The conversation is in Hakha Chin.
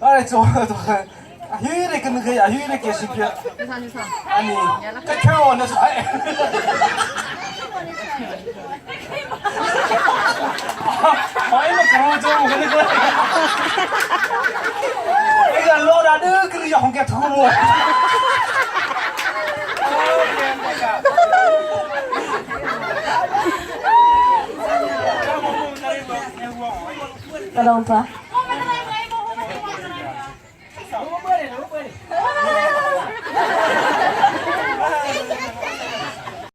Ai cho hi re kan ge hi re ke si pia ani ka khao na sai Ai ma kro cho mo kan ko Ai ga lo da de kri hong ke thu mo Ka lawm pa.